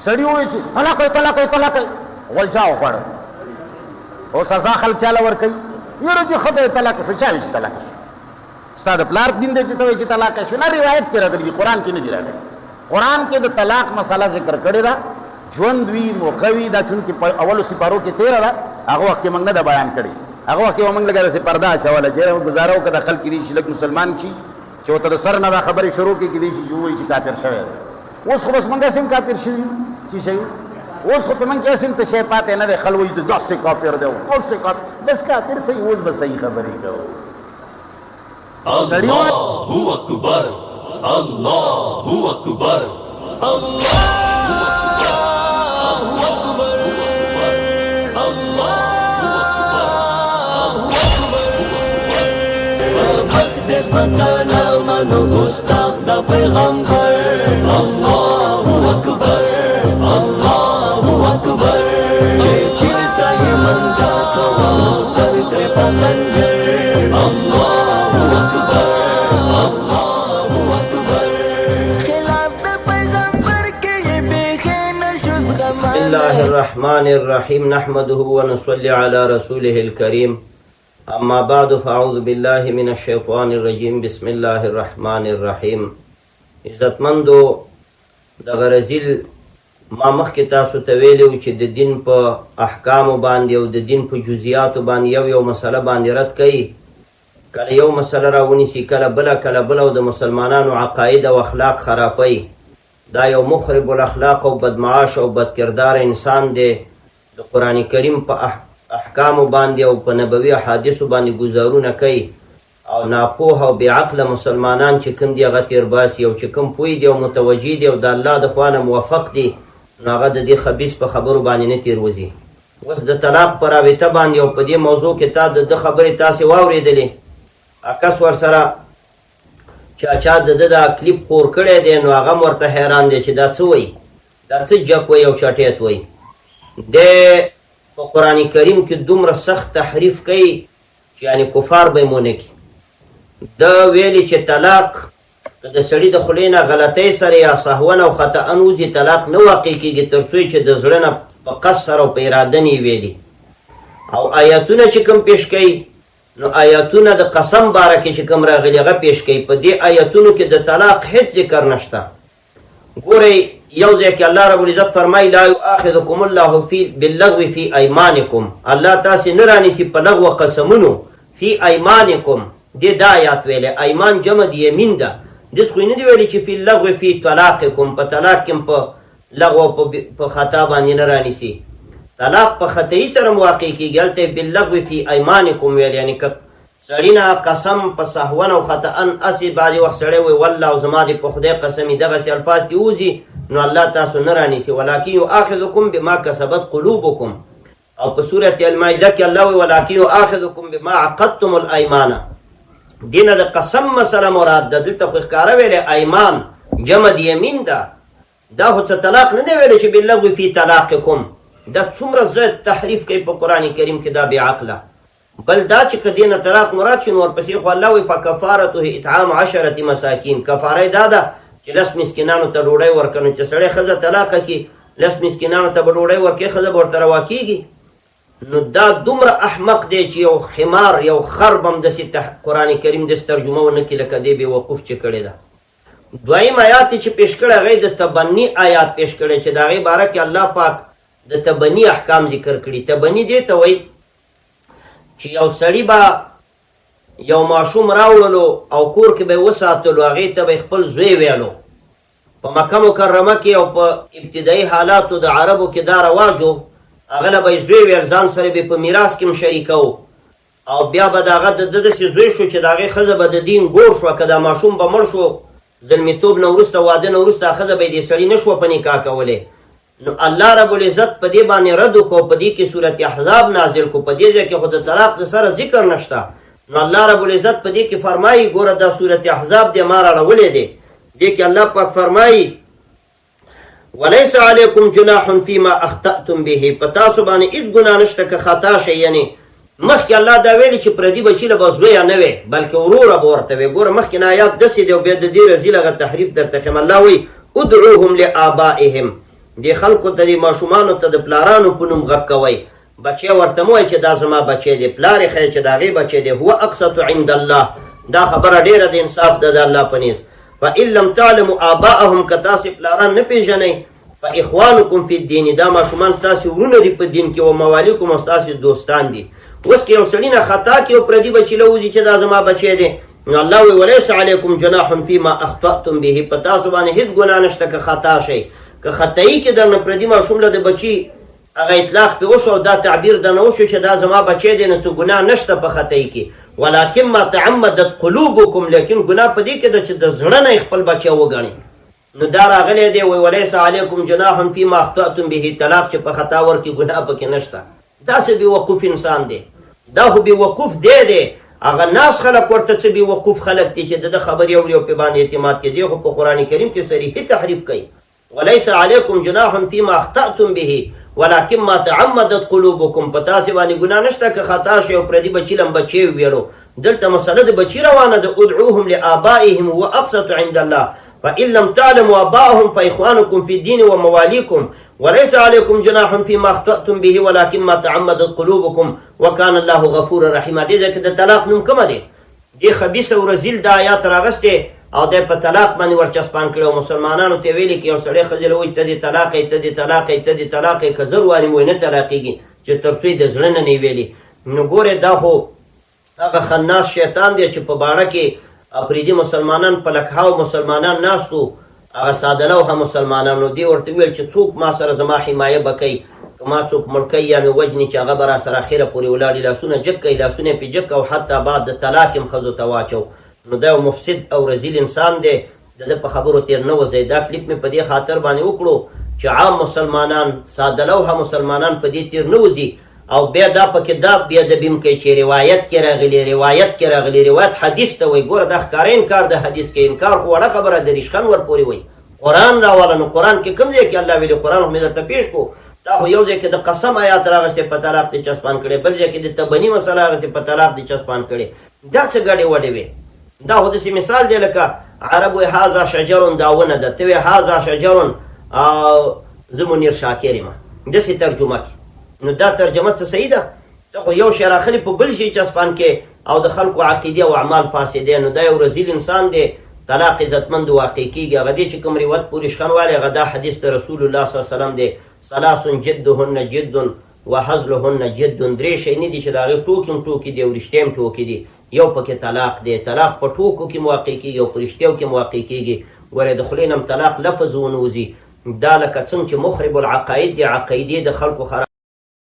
سړي وویل چې طلاق یې، طلاق یې، طلاق یې. غول چا وخوړه؟ او سزا خلک چاله ورکوي؟ یاره چې ښځه یې طلاق شوه، چا ویل چې طلاق شوه؟ ستا د پلار دین دی چې ته وایې چې طلاق شوه؟ نه، روایت کې راغلي دي، قرآن کې نه دي راغلي. قرآن کې د طلاق مسله ذکر کړې ده. ژوند وي، موقع وي، دا چونکې په اولو سپارو کې تېره ده، هغه وخت کې موږ نه ده بیان کړې. هغه وخت کې به موږ لږه داسې پرده اچوله چې ګزاره وکړه، د خلک کېدای شي لږ مسلمان شي چې ورته د سر نه دا خبرې شروع کړي، کېدای شي چې ووایي چې کافر شوی دی. اوس خو بس موږ هسې هم کافر شوي چې شوي، اوس خو په موږ کې هسې هم څه شی پاتې نه دی. خلک وایي چې داسې کافر دی، اوس کافر، بس کافر صحیح، اوس به صحیح خبرې کوو. سړي الله اکبر، الله اکبر، الله اکبر، الله اکبر. حق دې ځمکه نه منو ګستاخ د پیغمبر. الله اکبر، الله اکبر. چې چېرته یې منډه کوه، سر ترې په خنجر. الله اکبر، الله اکبر. خلاف د پیغمبر کې یې بیخي نشو بسم الله الرحمن الرحيم، نحمده ونصلي على رسوله الكريم، أما بعد، فأعوذ بالله من الشيطان الرجيم، بسم الله الرحمن الرحيم. عزتمندو، دغه رزیل ما مخکې تاسو ته ویلي وو چې د دین په احکامو باندې او د دین په جزئیاتو باندې یو یو مسله باندې رد کوي. کله یو مسله راونیسي، کله بله، کله بله، او د مسلمانانو عقاید او اخلاق خرابوي. دا یو مخرب الاخلاق او بدمعاش او بدکردار انسان دی. د قرآن کریم په احکامو باندې او په نبوي احادیثو باندې ګزارونه کوي او ناپوه او بې عقله مسلمانان چې کوم دي هغه تېر باسي، او چې کوم پوه دي او متوجه دي او د الله د خوا نه موفق دي، نو هغه د دې خبیث په خبرو باندې نه تېر وځي. اوس د طلاق په رابطه باندې او په دې موضوع کې تا د ده خبرې تاسې واورېدلې. عکس ورسره چا چا د ده دا کلیپ خور کړی دی، نو هغه هم ورته حیران دی چې دا څه وایي، دا څه جک وایي او چټیت وایي. دی په قرآن کریم کې دومره سخت تحریف کوي چې یعنې کفار به یې مو نه کړي. ده ویلي چې طلاق که د سړي د خولې نه غلطۍ سره یا سهوا او خطأ وځي، طلاق نه واقع کېږي تر څو چې د زړه نه په قصد سره او په اراده نه ویلي. او آیاتونه چې کوم پیش کوي، نو آیاتونه د قسم باره کې چې کوم راغلي هغه پیش کوي. په دې آیاتونو کې د طلاق هیڅ ذکر نشته. ګورئ، یو ځای کې الله رب العزت فرمایي: لا یؤاخذکم الله فی باللغو فی ایمانکم. الله تاسې نه رانیسي په لغو قسمونو، فی ایمانکم. دې دا آیات ویلی، ایمان جمع د یمین ده. داسې خو یې نه دي ویلي چې فی اللغو فی طلاقکم، په طلاق کې په لغو په خطا باندې نه رانیسي. طلاق په خطایي سره هم واقع کېږي. هلته یې باللغو فی ایمانکم ویل، یعنې که سړي نه قسم په سهوا او خطأ هسې بعضې وخت سړی وایي والله او زما دې په خدای قسم وي، دغسې الفاظ دې ووځي، نو الله تاسو نه رانیسي. ولکن یؤاخذکم بما کسبت قلوبکم. او په سورة المائده کې الله وایي: ولکن یؤاخذکم بما عقدتم الایمان. دې نه د قسم مسله مراد ده. دلته خو ښکاره ویلی ایمان جمع د یمین ده. دا خو څه طلاق نه دی ویلی چې باللغو فی طلاقکم. دا څومره زیات تحریف کوي په قرآن کریم کې دا بې عقله. بل دا چې که دې نه طلاق مراد شي، نو ورپسې خو الله وایي: فکفارته اطعام 10 مساکین. کفاره یې دا ده چې 10 مسکینانو ته ډوډۍ ورکړه. نو چې سړی ښځه طلاقه کړي، 10 مسکینانو ته به ډوډۍ ورکړي، ښځه به ورته روا کېږي؟ نو دا دومره احمق دی چې یو حمار، یو خر به هم داسې قرآن کریم داسې ترجمه ونه کړي لکه دې بې وقوف چې کړې ده. دویم آیات چې پیش کړی، هغه د تبني آیات پیش کړی چې د هغې باره کې الله پاک د تبني احکام ذکر کړي. تبني دې ته وایي چې یو سړي به یو ماشوم راوړلو او کور کې به یې وساتلو، هغې ته به یې خپل زوی ویلو. په مکه مکرمه کې او په ابتدایي حالاتو د عربو کې دا رواج و. هغه له به یې زوی ویل، ځان سره به یې په میراث کې هم شریکو، او بیا به د هغه د ده داسې زوی شو چې د هغې ښځه به د دې انګور شوه. که دا ماشوم به مړ شو زلمیتوب نه وروسته، واده نه وروسته، ښځه به یې دې سړي نه شوه په نکاح کولی. نو الله رب العزت په دې باندې رد وکړو، په دې کې سورت احزاب نازل کړو. په دې ځای کې خو د طلاق د سره ذکر نشته. نو الله رب العزت په دې کې فرمایي، ګوره دا سورت احزاب دی، ما راړولی دی. دې کې الله پاک فرمایي: وليس علیکم جناح فيما اخطأتم به. په تاسو باندې هیڅ ګناه نشته که خطا شئ. یعنی مخکې الله دا ویلي چې پردي بچي له به زویه نه وې، بلکې وروره به ورته وې. ګوره، مخکې نه آیات داسې دی او بیا د دې رزیل هغه تحریف درته ښیم. الله وایي: ادعوهم لآبائهم. دې خلکو ته، دې ماشومانو ته د پلارانو په نوم غږ کوئ. بچی ورته مه وایه چې دا زما بچی دی، پلار یې ښیه چې د هغې بچی دی. هو اقسط عند الله، دا خبره ډېره د انصاف ده د الله په نیز. فان لم تعلموا آباءهم، که تاسې پلاران نه پېژنئ، فاخوانکم فی الدین، دا ماشومان ستاسې ورونه دي په دین کې، و موالیکم، او ستاسې دوستان دي. اوس که یو سړي نه خطا کې یو پردي بچي له وځي چې دا زما بچی دی، نو الله وایي ولیس علیکم جناح فیما اخطأتم به، په تاسو باندې هیڅ ګناه نشته که خطا شئ، که خطایي کې درنه پردي ماشوم له د بچي هغه اطلاق پې وشو او دا تعبیر درنه وشو چې دا زما بچی دی، نو څه ګناه نشته په خطایي کې. ولکن ما تعمدت قلوبکم، لیکن ګناه په دې کې ده چې د زړه نه خپل بچی وګڼي. نو دا راغلی دی وی ولیس علیکم جناح فیما اخطأتم به، طلاق چې په خطا ورکې ګناه پکې نشته. دا څه بې وقوف انسان دی، دا خو بې وقوف دی دی هغه ناس خلک ورته څه بې وقوف خلک دي چې د ده خبرې اوري او پې باندې اعتماد کوي. دی خو په قرآن کریم کې صریحي تحریف کوي، وليس عليکم جناح فيما اخطأتم به ولكن ما تعمدت قلوبكم، په تاسې باندې ګناه نشته که خطا شئ او پردي بچي لم بچی ویلو. دلته مسله د بچي روانه ده، ادعوهم لآبائهم هو اقسط عند الله فإن لم تعلموا آباءهم فإخوانكم في الدين ومواليكم وليس عليكم جناح فيما اخطأتم به ولكن ما تعمدت قلوبكم وكان الله غفورا رحيما. دې ځای کې د طلاق نوم کومه دی؟ دې خبیث او رذیل دا آیات راغستی او دی په طلاق باندې ورچسپان کړی او مسلمانانو ته ویلي که یو سړی ښځې له وایي ته دې طلاق یې، ته دې طلاق یې، ته دې طلاق یې، که زر وارې مو نه طلاقېږي چې تر څو یې د زړه نه نه ویلي. نو ګورې دا خو هغه خناس شیطان دی چې په باړه کې اپریدي مسلمانان په لکهاو مسلمانان ناست وو، هغه ساده لوحه مسلمانانو، دې ورته وویل چې څوک ما سره زما حمایه به کوي، که ما څوک مړ کوي یا مې وژني چې هغه به راسره اخره پورې ولاړي، لاسونه جګ کوي، لاسونه یې پرې جګ او حتی بعد د طلاق یې هم ښځو ته واچو. نو دا یو مفسد او رذیل انسان دی، د ده په خبرو تېر نه وځئ. دا کلیپ مې په دې خاطر باندې وکړو چې عام مسلمانان، ساده لوحه مسلمانان په دې تېر نه وځي او بیا دا پکې دا بې ادبي هم کوي چې روایت کې راغلي، روایت کې راغلي، روایت حدیث ته وایي. ګوره دا ښکاره انکار د حدیث کې، انکار خو وړه خبره د ریشخند ورپورې وایي. قرآن راواله، نو قرآن کې کوم ځای کې الله ویلي؟ قرآن خو مې درته پیش کو. تا خو یو ځای کې د قسم آیات راغستې په طلاق دې چسپان کړی، بل ځای کې د تبني مسله راغستې په طلاق دې چسپان کړی. دا څه ګډې وډې وې؟ دا خو داسې مثال دی لکه عرب وایي هذا شجر، دا ونه ده، ته وایې هذا شجر او زه منیر شاکر یم، داسې ترجمه کې. نو دا ترجمه څه صحیح ده؟ ته خو یو شی راخلي په بل شي چسپان کې او د خلکو عقیدې او اعمال فاسدې. نو دا یو رذیل انسان دی. طلاق عزتمند واقع کیږي. هغه دې چې کوم روایت پورې شخن والي، هغه دا حدیث د رسول الله صلی الله علیه وسلم دی، ثلاث جدهن جد وهزلهن جد، درې شی نه دي چې د هغې ټوکې هم ټوکې دي او رښتیا هم ټوکې دي. یو پکې طلاق دی، طلاق په ټوکو کې هم واقع کیږي او په رښتیاو کې هم واقع کیږي. ګورې د خولې نه هم طلاق لفظ ونه وځي، دا لکه څنګه چې مخرب العقاید دی، عقیدې د خلکو خراب.